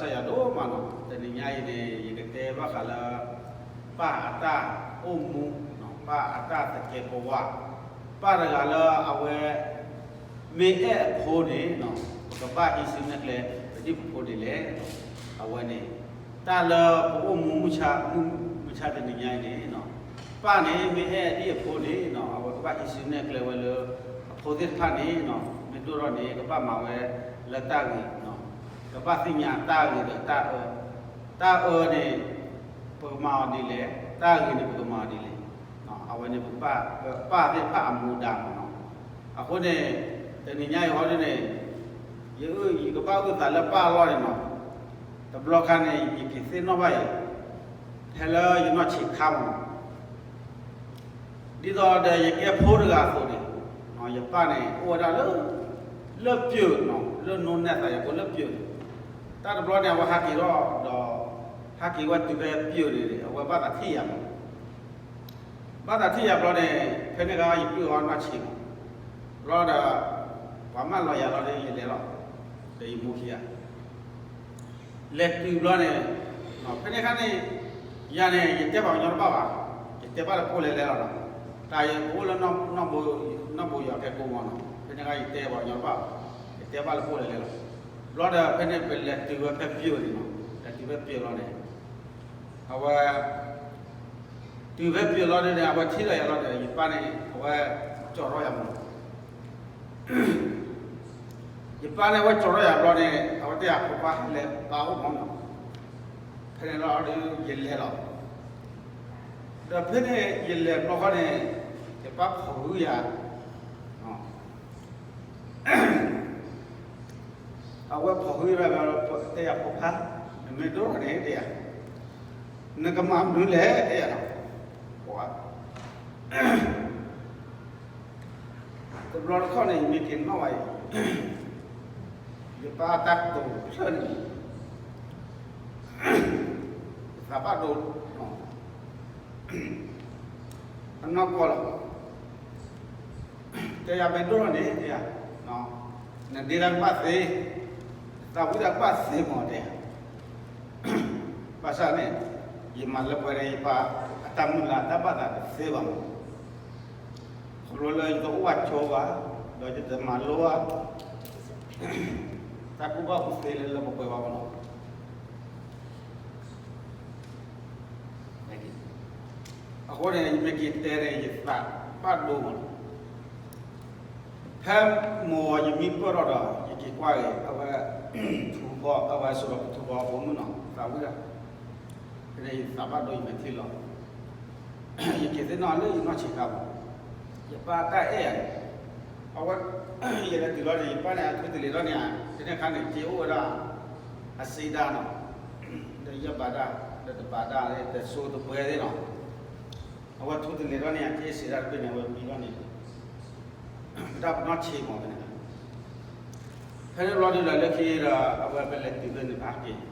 ကစၢ်ယွၤဒိၣ်မးနီၤ. တနံၤညါအံၤန့ၣ် ယကတဲဘၣ်ဃးလၢ ပၢ်အတၢ်အိၣ်မူ, ပၢ်အတၢ်သကဲးပဝး, ပၢ်တဂၤလၢအဝဲ မ့ၢ်အဲၣ်အဖိန့ၣ် ပကဘၣ်ဟံးစုနဲၣ်ကျဲ ပဒံၣ်ပဖိဒ်လဲၣ်. အဝဲန့ၣ် တၢ်လၢပအိၣ်မူမုၢ်ဆါ, မုၢ်ဆါတနံၤညါအံၤန့ၣ် ပၢ်န့ၣ်မ့ၢ်အဲၣ်ဒံၣ်အဖိန့ၣ် အဝဲကဘၣ်ဟံးစုနဲၣ်ကျဲဝဲလၢ အဖိသ့ၣ်တဖၣ်န့ၣ် မ့ၢ်ဒိၣ်ထီၣ်န့ၣ် ကဘၣ်မၤဝဲလၢတၢ်ဂ့ၤ, ကဘၣ်သ့ၣ်ညါတၢ်ဂ့ၤဒီးတၢ်အၢ, တၢ်အၢန့ၣ် ပကမၤအီၤဒ်လဲၣ်, တၢ်ဂ့ၤန့ၣ် ပကမၤအီၤဒ်လဲၣ်. အဝဲန့ၣ် ပပၢ်သ့ၣ်တဖၣ်အမူဒါမးနီၤ. အဃိန့ၣ် တနံၤညါအံၤဟီဒ်န့ၣ် ယကဘၣ်အုၣ်သးလၢပၢ်အလီၢ်န့ၣ်နီၤ. တဘျီခါန့ၣ် ယက့ၤသ့ၣ်နီၣ်ဘၣ်အံၤ ဖဲလၢယနီၢ်ဆံးခါမးနီၤ. ဒ်သိးဒီးယကဲဖိတဂၤအသိးန့ၣ် ယပၢ်န့ၣ် အိၣ်ဝဲဒၣ်လၢ လၢပျၢၤနီၤ, လၢနိနဲၣ်သးယကိးလၢပျၢၤန့ၣ်, တၢ်တဘျီန့ၣ် အဝဲဟးက့ၤထီၣ်ဒီး ဟးက့ၤဝဲတုၤဖဲပျၢၤန့ၣ် အဝဲဘၣ်သးထံၣ်ယၤမး. ဘၣ်သးထံၣ်ယၤဘျီန့ၣ် ဖဲန့ၣ်ခါယပုၢ်အီၤနီၢ်ဆံးမး, ဘျီဒီး ပှၤမၢလီၤယၤလီၤဒီး ယလဲၤလီၤ ဒီးယမိၢ်ခံဂၤ လဲၤတုၤဘျီန့ၣ် ဖဲန့ၣ်ခါန့ၣ် ယၤန့ၣ် ယတဲပှၤကညီတဘၣ်ဘၣ်, ယတဲဘၣ်လၢပှိၣ်လဲၤလဲၤလီၤနီၤ. တၢ်ယကအိၣ်လၢ နီၢ်ဘိယွၤကဲကိးမးနီၤ, ဖဲန့ၣ်ခါယတဲပှၤကညီတဘၣ်ဘၣ်, ယတဲဘၣ်လၢပှိၣ်လဲၤလဲၤလီၤ. ဘျီဒီး ဖဲန့ၣ်ပလဲၤတုၤဝဲဖဲပျၢၤန့ၣ်နီၤ, လဲၤတုၤဖဲပျၢၤလီၤန့ၣ် အဝဲ တုၤဖဲပျၢၤလီၤန့ၣ် အဝဲထံၣ်လီၤယၤလီၤဒီး ယပၢ်န့ၣ် အဝဲကၠီၤထီၣ်ယၤမးနီၤ. ယပၢ်န့ၣ် အဝဲကၠီၤထီၣ်ယၤဘျီန့ၣ် အဝဲတဲယၤ ဖိခွါ လဲၤပၢ်အိၣ်မးနီၤ. ဖဲန့ၣ်လီၤဒီး ယလဲၤလီၤ. ဒီးဖဲန့ၣ် ယလဲၤဘျီဃီန့ၣ် ယပၢ်ဖီၣ်ဟုယၤ အဝဲဖီၣ်ဟုယၤ တဲယၤ ဖိခွါ နမ့ၢ်ဒိၣ်ထီၣ်န့ၣ် တဲယၤ နကမၤမနုၤလဲၣ် တဲယၤနီၤ. တဘျီတခီၣ်န့ၣ် ယမ့ၢ်က့ၤနီၣ်ဘၣ်အံၤ ယပၢ်တၢ်ကတိၤဖျၢၣ်န့ၣ် ယသးဘၣ်ဒိ အနီၢ်ကီၢ်လီၤ. တဲယၤ မ့ၢ်ဒိၣ်ထီၣ်န့ၣ် တဲယၤ နဒ့တၢ်ကဘၣ်သ့, သးဝံၣ်တၢ်ကဘၣ်သ့မး တဲယၤ. ဘၣ်ဆၣ်န့ၣ် ယမၤလၢပှဲၤဒီးယပၢ်အတၢ်မုၢ်လၢ်တၢ်ဘၣ်သးတသ့ဘၣ်မး. ခီဖျိလၢယတအိၣ်ဘၣ်ကၠိဘၣ်, ဒီးယတမၤလိဘၣ် တၢ်ကူၣ်ဘၣ်ကူၣ်သ့လၢလၢပှဲၤပှဲၤဘၣ်မးနီၤ. အဃိန့ၣ် ယမ့ၢ်က့ၤတဲန့ၣ် ယသးဘၣ်ဒိမးနီၤ. ဖဲမ့ၢ်ယမံပၢၢ်ထီၣ်ဒီး ယက့ၤကွၢ်က့ၤ အဝဲ ထူဖီ အဝဲစိဒီးပထူဖီဖိမုၣ်နီၤ သးဝံၣ်တၢ်, ဖဲန့ၣ်ယသးဘၣ်ဒိ ယမဲာ်ထံလီၤ. ယက့ၤသ့ၣ်နီၣ်လၢယနီၢ်ဆံးခါမး, ယပၢ်တၢ်အဲၣ်ယၤန့ၣ် အဝဲ ယလဲၤတုၤလီၤန့ၣ် ယပၢ်န့ၣ် အထူတလ့ၤထီၣ်န့ၣ် ဖဲန့ၣ်အခါန့ၣ် က့အိၣ်ဝဲဒၣ် အစ့ဒၣ်နီၤ, ဒီးယဲၢ်ဘးဒၣ် ဒီးတဘးဒၣ် တစိတပှဲၤသ့ၣ်နီၤ. အဝဲထူတလ့ၤထီၣ်န့ၣ် အက့စ့ဒၣ်တဘ့ၣ်န့ၣ် အဝဲမံထီၣ်န့ၣ် ပတၢ်ပနီၣ်ဆံးမးဖဲန့ၣ်. ဖဲန့ၣ်ဘျီဒုးဒီးလၢခံဒီး အဝဲပလဲၤတုၤဖဲန့ၣ် ပဟဲက့ၤ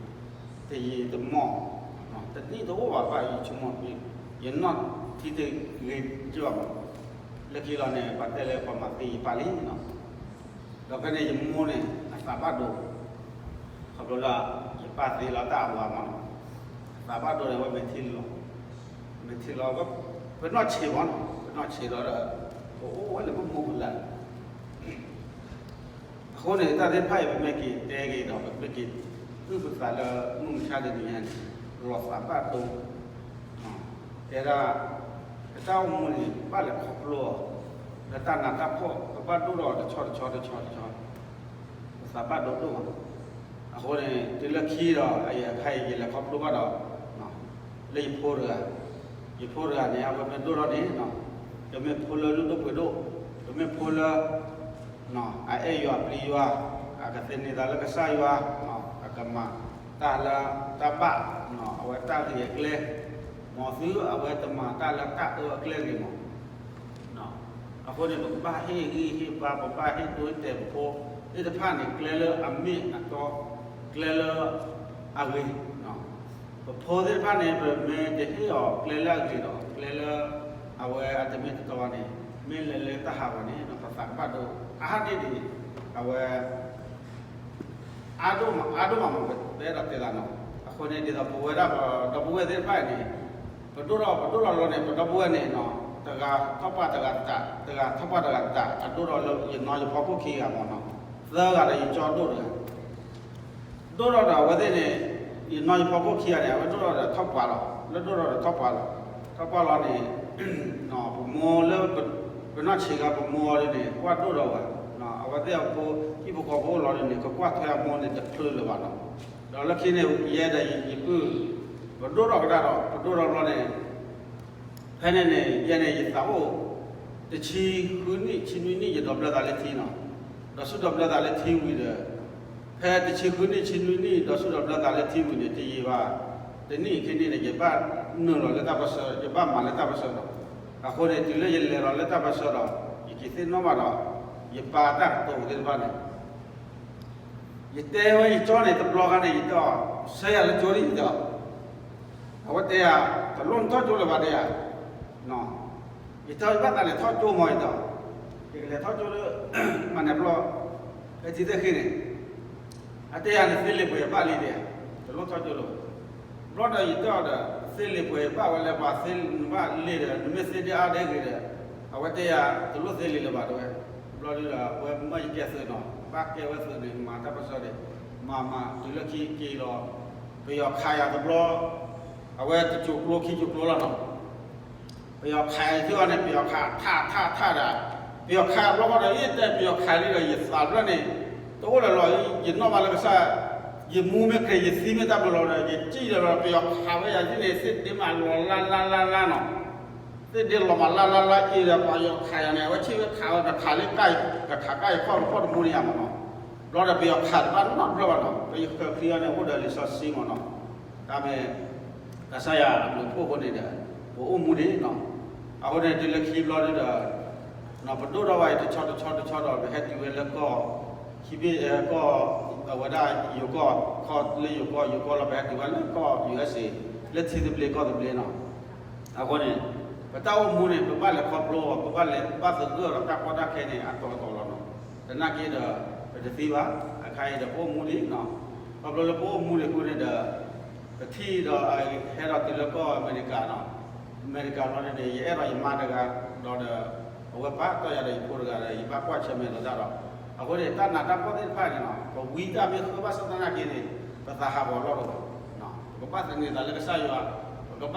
တယံာ်တမီၢ် တနံၣ်တအိၣ်ဘၣ် ဘၣ်ယဆိကမိၣ် ယနီၢ်ထံတဂ့ၤကၠီဘၣ်မး. လၢခံလီၤန့ၣ် ပှၤတဲလၢပှၤမၤသံယပၢ်လံနီၤ. ဒီးဖဲန့ၣ်ယမိၢ်န့ၣ် အသးဘၣ်ဒိ ခီဖျိလၢ ယပၢ်သ့လီၤတၢ်အဝၤမးနီၤ. အသးဘၣ်ဒိန့ၣ် အဝဲမဲာ်ထံလီၤ, မဲာ်ထံလီၤ ပနီၢ်ဆံးမးနီၤ, ပနီၢ်ဆံးလီၤဒီး ပအိၣ်ဝဲလၢပမိၢ်ပလၢ် အဃိန့ၣ် တၢ်သ့ၣ်တဖၣ်အံၤ ပမ့ၢ်က့ၤတဲက့ၤဒီး ပမ့ၢ်က့ၤအုၣ်ပသးလၢမုၢ်မဆါတနံၤညါန့ၣ် လီၤသးဘၣ်ဒိ, တဲဒၣ် ပတၢ်အိၣ်မူန့ၣ် ပဘၣ်လဲၤခီဖျိအီၤ လၢတၢ်နးတၢ်ဖှီၣ် ပဘၣ်ဒိၣ်ထီၣ်တဆီတဆီတဆီတဆီ ပသးဘၣ်ဒိဒိၣ်မး. အဃိန့ၣ် တုၤလၢခံဒီး အအံၤအခါအံၤ ယလဲၤခီဖျိဘၣ်ဒီး လၢယဖိတဂၤ, ယဖိတဂၤန့ၣ် အဝဲမ့ၢ်ဒိၣ်ထီၣ်န့ၣ် တမ့ၢ်ဖိလၢလုၢ်ဒိၣ်ပှ့ၤဒိၣ်, တမ့ၢ်ဖိလၢ အအဲၣ်ယွၤပျံၤယွၤ, အကသန့ၤသးလၢကစၢ်ယွၤ, အကမၤတၢ်လၢတၢ်ဘၣ်, အဝဲတၢ်ဂ့ၤအကျဲ, မ်သုအဝဲတမၤတၢ်လၢတၢ်အၢအကျဲဂ့ၤမး. အဃိန့ၣ် ပကဘၣ်ဟ့ၣ်ဂံၢ်ဟ့ၣ်ဘါ ပဘၣ်ဟ့ၣ်ဒိဟ့ၣ်တဲာ်ပဖိသ့ၣ်တဖၣ်န့ၣ် ကျဲလၢအမ့ၢ်အတီ, ကျဲလၢအဂ့ၤ ပဖိသ့ၣ်တဖၣ်န့ၣ် ပမ့ၢ်တဟ့ၣ်အီၤကျဲလၢအဂ့ၤဒီး ကျဲလၢအဝဲအတမ့ၢ်တတီဘၣ်န့ၣ် မ့ၢ်လဲၤလၢတၢ်ဟးဂီၤန့ၣ် ပသးကဘၣ်ဒိအါန့ၢ်ဒံး အဝဲ ပ အါဒိၣ်မး အါဒိၣ်မးမး ပအဲၣ်ဒိးတဲသးနီၤ. အဃိန့ၣ် ဒ်သိးပဝဲဒၣ်ပဒီပုၢ်ဝဲၢ်သ့ၣ်တဖၣ်အံၤန့ၣ် ပဒိၣ်ထီၣ် ပဒိၣ်ထီၣ်လီၤန့ၣ် ပဒီပုၢ်ဝဲၢ်န့ၣ်နီၤ တဂၤထီၣ်ပှၢ်တဂၤတၢ်, တဂၤထီၣ်ပှၢ်တဂၤတၢ် အဒိၣ်ထီၣ်လၢယနီၢ်ယဖီခိၣ်ခံဂၤမးနီၤ, သၢဂၤဒီးယကၠီဒိၣ်တဂၤ ဒိၣ်ထီၣ်ဒီးအဝဲသ့ၣ်န့ၣ် ယနီၢ်ယဖီခိၣ်ခံဂၤန့ၣ် အဝဲဒိၣ်ထီၣ်ဒီးထီၣ်ပှၢ်လီၤ. လၢဒိၣ်ထီၣ်ဒီးထီၣ်ပှၢ်လီၤ. ထီၣ်ပှၢ်လီၤန့ၣ် ပမိၢ်လၢ ပနီၢ်ဆံးခါ ပမိၢ်အီၤဒ်န့ၣ် ကွၢ်ဒိၣ်ဒီးဝဲ, အဝဲသ့ၣ်အဖိ ဟံၣ်ဖိဃီဖိအိၣ်လီၤဒ်န့ၣ် ကကွၢ်ထွဲအမိၢ်န့ၣ် တချုးလၢၤဘၣ်နီၤ. ဒီးလၢခံန့ၣ် ယဲဒီးယပုၢ် ပဒိၣ်ထီၣ်ကဒါဒီး ပဒိၣ်ထီၣ်ဘျီန့ၣ် ဖဲန့ၣ်န့ၣ် ယဲန့ၣ် ယသးအိၣ် တဆံဃုနံၣ် ဆံနွံနံၣ် ယဒိးဘျၢသးလၢထံနီၤ. ဒီးဆူဒိးဘျၢသးလၢထံဝံၤဒီး ဖဲတဆံဃုနံၣ် ဆံနွံနံၣ် ဒီးဆူဒိးဘျၢသးလၢထံဝံၤန့ၣ် တယံာ်ဘၣ် တနံၣ်ခံနံၣ်န့ၣ် ယဘၣ်နုာ်လီၤလၢတၢ်ပၢၢ်ဆၢ ယဘၣ်မၤလၢတၢ်ပၢၢ်ဆၢဒီး အဃိန့ၣ် တုၤလၢယလဲၤလီၤလၢတၢ်ပၢၢ်ဆၢဒီး ယက့ၤသ့ၣ်နီၣ်ဘၣ်ဒီး ယပၢ်တၢ်ကတိၤသ့ၣ်တဖၣ်န့ၣ် ယတဲဝဲယကၠီန့ၣ် တဘျီခါန့ၣ် ယတဲအီၤ ဆှၢယၤလၢကၠိဒံး ယတဲအီၤ, အဝဲတဲယၤ တလိၣ်နထီၣ်ကၠိလၢၤဘၣ်တဲယၤ, ယတဲအီၤ ယဘၣ်သးလဲၤထီၣ်ကၠိမး ယတဲအီၤ, ယကလဲၤထီၣ်ကၠိလၢ မၤနၢၤဘျီ ဖဲထံသ့ၣ်ဃ့န့ၣ် အတဲယၤန့ၣ် သ့လံာ်ပှဲၤဘၣ်လံဒီး တလိၣ်ထီၣ်ကၠိလၢၤဘၣ်, ဘျီဒီးယတဲအီၤဒီး သ့လံာ်ပှဲၤဘၣ်ဝဲလၢပှၤသ့နဘၣ်လံဒီး နမ့ၢ်သ့ဒ်အါဒ်ဂ့ၤဒီး အဝဲတဲယၤ တလိၣ်သ့လံာ်လၢၤဘၣ်တဲဝဲ, ဘျီဒုဒီး အဝဲမၢယကဲသုးနီၤ ဘၣ်ကဲဝဲသုးန့ၣ် မၤတၢ်ပၢၢ်ဆၢဒီး မၤမၤတုၤလၢခံက့ၤလီၤ, ပယီၤခးယၤတဘျီ, အဝဲတစိၤကျိခံစိၤကျိလီၤနီၤ ပယီၤခးယၤထံအီၤန့ၣ် ပယီၤခးထးထးထးဒီး ပယီၤခးယၤဘျီဃီဒီး ယတဲပယီၤခးလံဒီး ယသးဘျီန့ၣ် တအိၣ်လၢၤလီၤ, ယနီၣ်ဘၣ်လၢကစၢ်, ယမူမ့ၢ်ခရံာ် ယသံမ့ၢ်တၢ်ဘျုးလီၤဒီး ယစံၣ်လၢၤလီၤ, ပယီၤခးဝဲယၤဒ်န့ၣ် သ့ၣ်ဒ့မးလီၤလါလါလါလါနီၤ, သ့ၣ်ဒ့လီၤမးလါလါလါအံၤဒီး ပယီၤခးယၤန့ၣ် အဝဲဆ့ၣ်ဝဲခးဝဲ ကခးလၢကါ, ကခးကါယခီၣ်ကဖီၣ်တမူန့ၣ်ယၤမးနီၤ, ဘျီဒီးပယီၤခးတဘၣ်နီတဘျီဘၣ်နီၤ, ပယီၤခးခံအီၤန့ၣ် အိၣ်ဒီးလံာ်စီဆှံမးနီၤ တၢ်မ့ၢ် ကစၢ်ယွၤအဘျုးအဖှိၣ်အဃိန့ၣ်ဒီး ပအိၣ်မူဒံးနီၤ, အဃိန့ၣ် တုၤလၢခံဘျီဒုဒီး ပဒိၣ်ထီၣ်ဘၣ်အံၤ တဆီတဆီတဆီဒီး ပဟဲတုၤဝဲလၢကီၢ် ခံဘ့ၣ်ကီၢ် အဝဲဒၣ်ယိၤကီၢ် ခီလၢယိၤကီၢ် ယိၤကီၢ်လီၤ ပဟဲတုၤဝဲလၢကီၢ် ယူအ့စ့ လၢထံသဘျ့ကီၢ်သဘျ့နီၤ, အဃိန့ၣ် ပတၢ်အိၣ်မူန့ၣ် ပဘၣ်လဲၤခီဖျိအီၤ ပဘၣ်လဲၤဘၣ်သဂၢၢ်ဒီးတၢ်ကီတၢ်ခဲန့ၣ် အတီၤတီၤလီၤနီၤ, သနာ်က့ဒီး ပတသံဘၣ်, အခါအံၤဒီးပအိၣ်မူဒံးနီၤ, ခီဖျိလၢပအိၣ်မူဒံးအဃိန့ၣ်ဒီး ပထံၣ်ဒီး ဟဲဒီးတုၤလၢကီၢ်အမဲရကၤနီၤ, အမဲရကၤဘျီန့ၣ် ယအဲၣ်ဒိးယမါတဂၤ ဒီးဒီး အဝဲပာ်တီၢ်ယၤဒီးယဖိတဂၤဒီး ယဘၣ်ကွၢ်ဆၢၣ်မဲာ်လိာ်တၢ်ဒီး အဃိန့ၣ် တၢ်နးတၢ်ဖှီၣ်သ့ၣ်တဖၣ်န့ၣ်နီၤ ပဝံတၢ်မ့ၢ်ဃၢဘၣ်ဆၣ်သနာ်က့န့ၣ် ပသးဟးဂီၤလီၢ်တအိၣ်ဘၣ်, ပကဘၣ်သန့ၤသးလၢကစၢ်ယွၤ, ပကဘၣ်ကိးထီၣ်ကစၢ်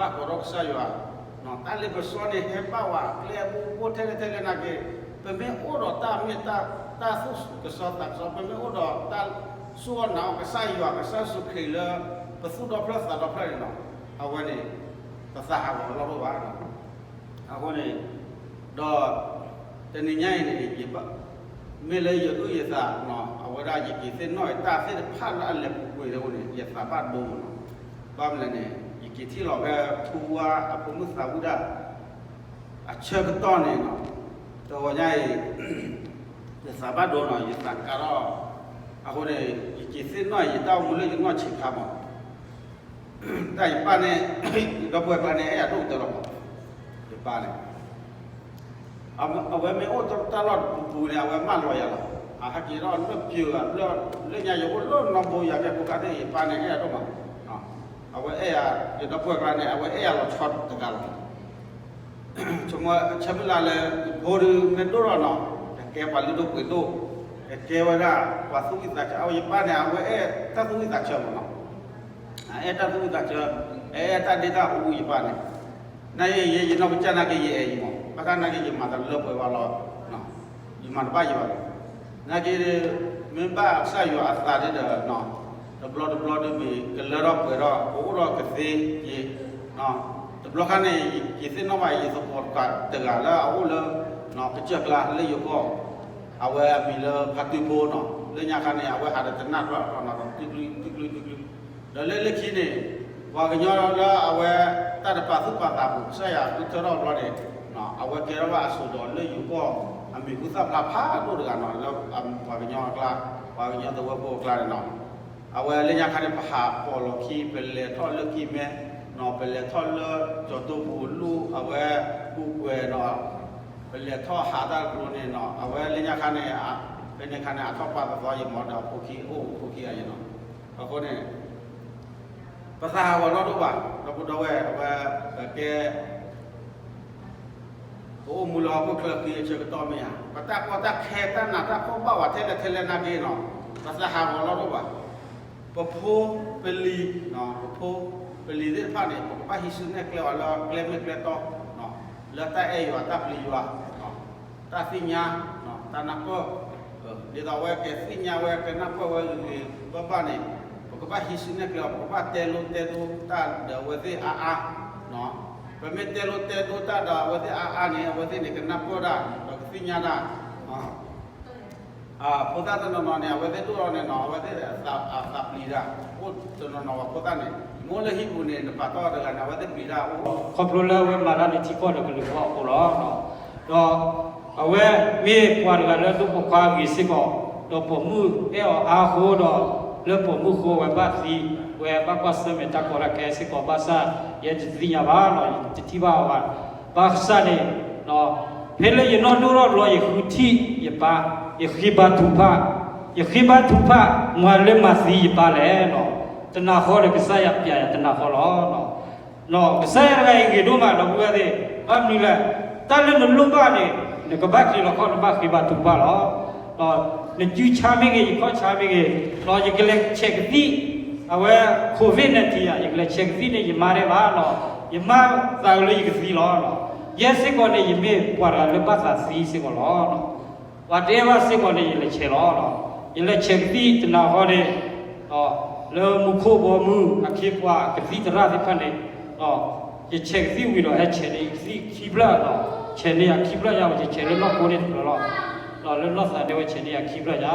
ယွၤ, တၢ်လ့ပစီန့ၣ် ဟဲဘၣ်ဝဲကျဲအဘိဘိထဲလဲၣ်ထဲလဲၣ်နာ်က့, ပမ့ၢ်အိၣ်ဒီးတၢ်မ့ၢ်တၢ်သူၣ်ကစီၤသးကစီၤ ပမ့ၢ်အိၣ်ဒီးတၢ်စူၢ်အီၣ်နာ်အီၣ်ကစၢ်ယွၤ ကစၢ်ယ့ၣ်ၡူးခရံာ်လၢ ပသူၣ်ဒီဖျၢၣ်သးဒီဖျၢၣ်န့ၣ်နီၤ, အဝဲန့ၣ် ပသးဟးဂီၤလီၢ်တအိၣ်ဘၣ် အဃိန့ၣ် ဒီး တနံၤညါအံၤန့ၣ် မ့ၢ်လၢယအုၣ်ယသးနီၤ အဝဲဒၣ်ယက့ၤသ့ၣ်နီၣ်အံၤ တၢ်သ့ၣ်တဖၣ်လၢအလဲၤပူၤကွံာ်လၢအဃိန့ၣ် ယသးဘၣ်ဒိမးနီၤ, ဘၣ်မနုၤလဲၣ်န့ၣ် ယက့ၤထံၣ်လီၤဖဲထူဝါအဖိမုၣ်သးဝံၣ်ဒၣ် အဆၢကတီၢ်န့ၣ်နီၤ, တဂီၤညါအံၤ ယသးဘၣ်ဒိနီၤ ယသးကါထီၣ်, အဃိန့ၣ် ယက့ၤသ့ၣ်နီၣ်အံၤ ယတၢ်အိၣ်မူလၢယနီၢ်ဆံးခါမး တၢ်ယပၢ်န့ၣ် ဒီပုၢ်ဝဲၢ်ကျါန့ၣ် အဲၣ်ယၤဒိၣ်ကတၢၢ်လီၤမး, ယပၢ်န့ၣ် အဝဲမ့ၢ်အိၣ်တၢ်လီၢ်တပူၤပူၤန့ၣ် အဝဲမၢလီၤယၤလီၤ, အဟဲက့ၤထီၣ်လၢပျၢၤဂၤ လၢညါယအိၣ်လၢနီၢ်ဘိယၤကဲဖိခါသ့ၣ် ယပၢ်န့ၣ် အဲၣ်ယၤဒိၣ်မး, အဝဲအဲၣ်ယၤ ယဒီပုၢ်ဝဲၢ်ကျါန့ၣ် အဝဲအဲၣ်ယၤလီၤဆီတဂၤလီၤ ဆိကမိၣ်ဆၢမုၢ်လၢ်လၢ ယဖိဒုးမ့ၢ်ဒိၣ်ထီၣ်နီၤ ကကဲပှၤလုၢ်ဒိၣ်ပှ့ၤဒိၣ်, ကကဲဝဲဒၣ်ပှၤသူၣ်ဝံၣ်သးဆၢ, အဝဲယပၢ်န့ၣ် အဝဲအဲၣ်တၢ်သူၣ်ဝံၣ်သးဆၢမးနီၤ, အအဲၣ်တၢ်သူၣ်ဝံၣ်သးဆၢ, အအဲၣ်တၢ်ဒ့တၢ်အူယပၢ်န့ၣ်, နာ်က့ယဲယနီၢ်ကစၢ်နာ်က့ယအဲၣ်အံၤမး, ဘၣ်ဆၣ်နာ်က့ယမၤတလၢပှဲၤဘၣ်လီၤ, ယမၤတဘၣ်ယဘၣ်လီၤ, နာ်က့ မ့ၢ်ဘၣ်ကစၢ်ယွၤအသးဒ်ဒီး တဘျီတဘျီဒ်မ့ၢ် ကလၢထီၣ်ပှဲၤထီၣ် ကအိၣ်ထီၣ်ကသ့က့ၤ တဘျီခါန့ၣ် ယသ့ၣ်နီၣ်ဘၣ် ယသကိးတဂၤလၢအအိၣ်လၢ ကစၢၢ်ကျါလၢယိၤကီၢ်, အဝဲအမံၤလၢဖါတွံဖိနီၤ, လၢညါခါန့ၣ် အဝဲဟးဒီးတနၢ်ဘျီနီၤ တကျုတကျုတကျု, ဒီးလၢလၢခံန့ၣ် ပှၤကညီလၢအဝဲတၢ်တပာ်သူၣ်ပာ်သးပူၤ ကစၢ်ယွၤဃုထၢထီၣ်ဘျီန့ၣ် အဝဲကဲထီၣ်ဘၣ်အစိၤဒီးလၢယိၤကီၢ်အမံၤဟူသၣ်ဖျါဖးဒိၣ်တဂၤနီၤ လၢပှၤကညီအကျါ, ပှၤကညီသဝီဖိအကျါန့ၣ်နီၤ, အဝဲလၢညါခါန့ၣ် ပဟးပိာ်လီၤခံ ပလဲၤထီၣ်လၢကံၢ်မဲနီၤ ပလဲၤထီၣ်လၢကၠီၤတိပူၤလူၢ် အဝဲကူကွဲၤနီၤ ပလဲၤထီၣ်ဟးတၢ်တကျိၤန့ၣ်နီၤ အဝဲလၢညါခါန့ၣ် ဖဲန့ၣ်အခါန့ၣ် အထီၣ်ပှၢ်သီသီယမီၤဒီးဖိခံ အိၣ်ဖိခံဂၤယနီၤ. အဃိန့ၣ် ပသးဟးဂီၤလီၢ်ဒိၣ်ဘၣ် ဒီပုၢ်ဒီဝဲၢ် အဝဲ ပကဲ ပအိၣ်မူလၢဟီၣ်ခိၣ်ချၢဃံအဆၢကတီၢ်မ့ၢ်ဧါ, ပတၢ်ကီတၢ်ခဲတၢ်နးတၢ်ဖှီၣ်ဘၣ်ဝဲထဲလဲၣ်ထဲလဲၣ်နာ်က့နီၤ, ပသးဟးဂီၤလီၢ်ဒိၣ်ဘၣ်. ပဖိပလံၤ, ပဖိပလံၤသ့ၣ်တဖၣ်န့ၣ် ပကဘၣ်ဟံးစုနဲၣ်ကျဲအီၤလၢကျဲမ့ၢ်ကျဲတီ, လၢတၢ်အဲၣ်ယွၤတၢ်ပျံၤယွၤ, တၢ်သ့ၣ်ညါ, တၢ်နၢ်ပၢၢ်, ဒ်သိးအဝဲကသ့ၣ်ညါဝဲကနၢ်ပၢၢ်ဝဲဂ့ၤဂ့ၤဘၣ်ဘၣ်န့ၣ်, ပကဘၣ်ဟံးစုနဲၣ်ကျဲအီၤ ပကဘၣ်တဲလိတဲဒိတၢ်ဒီးအဝဲသ့ၣ်အါအါ ပမ့ၢ်တဲလိတဲဒိတၢ်ဒီးအဝဲသ့ၣ်အါအါန့ၣ် အဝဲသ့ၣ်န့ၣ် ကနၢ်ပၢၢ်တၢ် ဒီးကသ့ၣ်ညါတၢ်. ဖိသၣ်တနီၤနီၤန့ၣ် အဝဲသ့ၣ်ဒိၣ်ထီၣ်န့ၣ်နီၤ အဝဲသ့ၣ်အသးပျံၤတၢ် အိၣ်တနီၤနီၤဝဲဖိသၣ်န့ၣ် မ့ၢ်လၢဟံၣ်ပူၤန့ၣ် နပာ်တီၢ်တဂၤန့ၣ် အဝဲသ့ၣ်ပျံၤတၢ်အိၣ် ခီဖျိလၢအဝဲမၤတၢ်လၢထံကီၢ်ဒီးကလုာ်ကီၢ်အဃိလီၤ. ဒီး အဝဲမ့ၢ်ပှၤတဂၤလၢဒိၣ်ပိာ်ခွါဂ့ၤစ့ၢ်ကီး, ဒီးပိာ်မုၣ်အဲၣ်အီၤအါအဃိဒီး လၢပိာ်မုၣ်ဃိဝဲဘၣ်သံ, ဝဲဘၣ်ကွၢ်ဆၢၣ်မဲာ်တၢ်ကီတၢ်ခဲစ့ၢ်ကီး ဘၣ်ဆၣ်ယဲတသ့ၣ်ညါဘၣ်နီၤ, ယတထံၣ်ဘၣ်အီၤဘၣ်. ဘၣ်ဆၣ်န့ၣ် ဖဲလၢယနီၢ်ဒိၣ်ထီၣ်ဘျီ ယဃုထံၣ်ယပၢ်, ယဃ့ဘါထုကဖၣ်, ယဃ့ဘါထုကဖၣ် မၤလၢမၤသံယပၢ်လဲၣ်နီၤ, တနၤဃီဒီးကစၢ်ယွၤပျဲယၤတနၤဃီလီၤ. ကစၢ်ယွၤတဂၤအံၤဂ့ၤဒိၣ်မး ဒီပုၢ်ဝဲၢ်သ့ၣ်, ဘၣ်မနုၤလဲၣ်, တၢ်လၢနလိၣ်ဘၣ်န့ၣ် နကဘၣ်ချ့လီၤခီၣ် နဘၣ်ဃ့ဘါထုကဖၣ်လီၤ. နစုဆါမ့ၢ်ဂ့ၤ ယခီၣ်ဆါမ့ၢ်ဂ့ၤ, ယကလဲၤဆဲးကသံၣ်, အဝဲ COVID nineteen ယကလဲၤဆဲးကသံၣ်န့ၣ် ယမါတဲဘၣ်နီၤ, ယမါသးအုးလၢယကသံလီၤ. ယဲစ့ၢ်ကီးန့ၣ် ယမ့ၢ်ပှၤတဂၤလၢဘၣ်သးသံစ့ၢ်ကီးလီၤ. ပှၤတအဲၣ်ဘၣ်စ့ၢ်ကီးန့ၣ် ယလဲၤဆဲးလီၤ. ယလဲၤဆဲးကသံၣ်တနၤဃီန့ၣ် လၢမူခိၣ်ဘီမုၢ် အခ့အပှၤကသံၣ်သရၣ်သ့ၣ်တဖၣ်န့ၣ် ယဆဲးကသံၣ်ဝံၤဒီး ဟဲဆဲးန့ၢ်ယကသံၣ်ခံဖျၢၣ်, ဆဲးန့ၢ်ယၤခံဖျၢၣ်ညါ ယဆဲးလၢနီၢ်ခိန့ၣ်တဖျၢၣ်လီၤ. လၢနီၢ်သးဒဲဝဲဆဲးန့ၢ်ယၤခံဖျၢၣ်ညါ.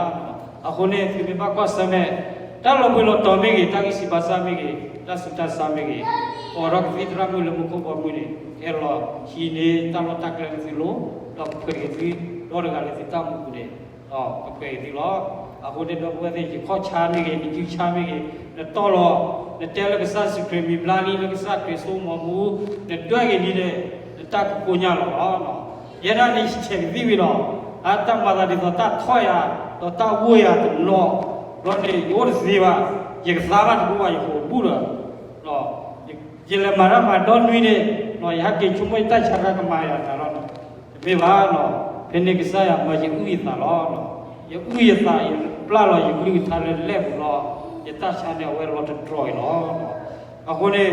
အဃိန့ၣ် သုမ့ၢ်ဘၣ်ကွၢ်ဆၢၣ်မဲာ် တၢ်လီၤဘှံးလီၤတီၤမ့ၢ်ဂ့ၤ, တၢ်ဂံၢ်စၢ်ဘါစၢ်မ့ၢ်ဂ့ၤ, တၢ်ဆူးတၢ်ဆါမ့ၢ်ဂ့ၤ, အိးထီၣ်ကသံၣ်သရၣ်မုၣ်လၢမူခိၣ်ဘီမုၢ်န့ၣ် ဟဲလီၤဟံးန့ၢ်တၢ်လီၢ်တၢ်ကျဲလၢသုလိၤ, ဒီးကဖှဲးက့ၤသု ဒီတဂၤလၢသုတၢ်အိၣ်မူပူၤန့ၣ် ကဖှဲးက့ၤသုလီၤ. အဃိန့ၣ် ဒီပုၢ်ဝဲၢ်သ့ၣ် ယခီၣ်ဆါမ့ၢ်ဂ့ၤ, နစုဆါမ့ၢ်ဂ့ၤ, နတီၢ်လီၤ, နတဲလၢကစၢ်ယ့ၣ်ၡူးခရံာ်မံၤဘျါလံ လၢကစၢ်ခရံာ်စိမိၤမူ, နဒွဲၣ်က့ၤလံန့ၣ် နတၢ်ကကိညၢ်လီၤလီၤ. ယဲဒၣ်န့ၣ် ယဆဲးကသံၣ်ဝံၤဒီး အတၢ်မၤသးဒ်သိးတၢ်ထီၣ်ယၤ ဒီးတၢ်ဝိၢ်ယၤတနီၤ, ဘျီန့ၣ် ယအိၣ်တသ့ဘၣ်, ယကသါဘၣ်တဘူၣ်ဘၣ် ယဟိးဘူၣ်ဒီး ယလဲၤမၤတၢ်မၤဒီနွံန့ၣ် ယဟဲက့ၤဆိကမိၣ်ယတၢ်ဆါတၢ်ကမၤယၤတၢ်လီၤ. တမ့ၢ်ဘၣ်နီၤ, ဖဲန့ၣ်ကစၢ်ယွၤမၢယအုၣ်ယသးလီၤ. ယအုၣ်ယသး ယပျၢ်လီၤယကလုၢ်ကထါလၢလဲၣ်ပူၤလီၤ. ယတၢ်ဆါန့ၣ်အဝဲလီၤတတြီၤအံၤလီၤ. အဃိန့ၣ်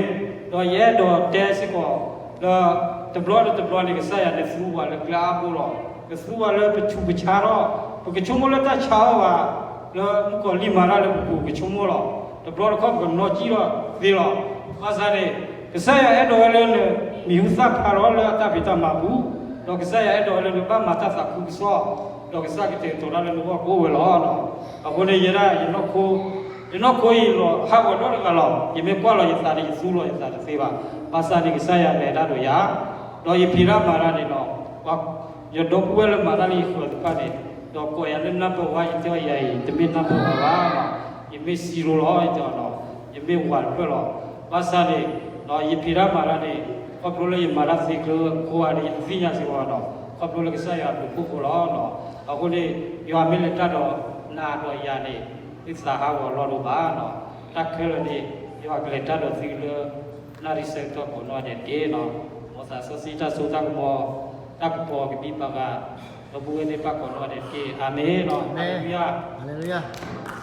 ဒီးယအဲၣ်ဒိးတဲစ့ၢ်ကီး လၢ တဘျီတဘျီန့ၣ် ကစၢ်ယွၤန့ၣ်သူပှၤလၢကျဲအါဘိလီၤ. ကသူပှၤလၢပဆူးပဆါထီၣ်, ပကဆိကမိၣ်လၢတၢ်ဆါအီၣ်ဘၣ်, လၢမုၣ်ကီၤလံၢ်မၤတၢ်လၢပပူၤကဆိကမိၣ်လီၤ. တဘျီတခီၣ်ပကနီၣ်ကံၣ်ထီၣ်သ့လီၤ. ဘၣ်ဆၣ်န့ၣ် ကစၢ်ယွၤအဲၣ်ဒိးဝဲလၢန မံၤဟူသၣ်ဖျါထီၣ်လၢအတၢ်ဖံးတၢ်မၤပူၤ, ဒီးကစၢ်ယွၤအဲၣ်ဒိးဝဲလၢနဘၣ်မၤတၢ်သးခုကစီၣ်, ဒီးကစၢ်ကတဲာ်ကတီၤတၢ်လၢနဂီၢ်ကအိၣ်ဝဲလီၤ. အဃိန့ၣ် ယဲဒၣ် ယနီၢ်ခိအံၤ လီၤဟးဂီၤဒီတဂၤလီၤ. ယမ့ၢ်ကွၢ်လီၤယသးန့ၣ် ယသူလီၤယသးတသ့ဘၣ်. ဘၣ်ဆၣ်န့ၣ် ကစၢ်ယွၤလဲၤတၢ်ဒီးယၤ, ဒီးယဖံးတၢ်မၤတၢ်န့ၣ်ဒီး ယဒီပုၢ်ဝဲၢ်လၢမၤတၢ်လၢယဃၢၤသ့ၣ်တဖၣ်န့ၣ် ဒီးကိးယၤလၢနၢ်ပၢၢ်ဝါ ယတဲအီၤယၤအံၤ တမ့ၢ်နၢ်ပၢၢ်ဝါဘၣ်, ယမ့ၢ်စံရိလီၤ ယတဲအီၤ, ယမ့ၢ်ဝၤတဖျၢၣ်လီၤ. ဘၣ်ဆၣ်န့ၣ် ယဖံးတၢ်မၤတၢ်န့ၣ် ခီဖျိလၢယမၤတၢ်သ့ကျၢအဃိဧါန့ၣ် ယတသ့ၣ်ညါစ့ၢ်ကီးဘၣ်ဒီး ခီဖျိလၢကစၢ်ယွၤအဘျုးအဖှိၣ်အဃိလီၤ. အဃိန့ၣ် ယွၤမ့ၢ်လဲၤတၢ်ဒီးနၤဒီးယၤန့ၣ် သုသးဟးဂီၤလီၢ်ဒိၣ်ဘၣ်နီၤ. တၢ်ခဲလၢာ်န့ၣ် ယွၤကလဲၤတၢ်ဒီးသုလၢ နၣ်ရံၣ်ဆၢကတီၢ်ကိးနီၢ်ဒဲးတက့ၢ်နီၤ. မ်သးစီဆှံတၢ်စိတၢ်ကမီၤ တၢ်ကပီၤကဘံၣ်ပှၤဂၤ ဒီပုၢ်ဝဲၢ်သ့ၣ်တဖၣ်ကိးနီၢ်ဒဲးတက့ၢ်. အၤမ့ၣ်နီၤ. ဟၤလ့လူယၤ.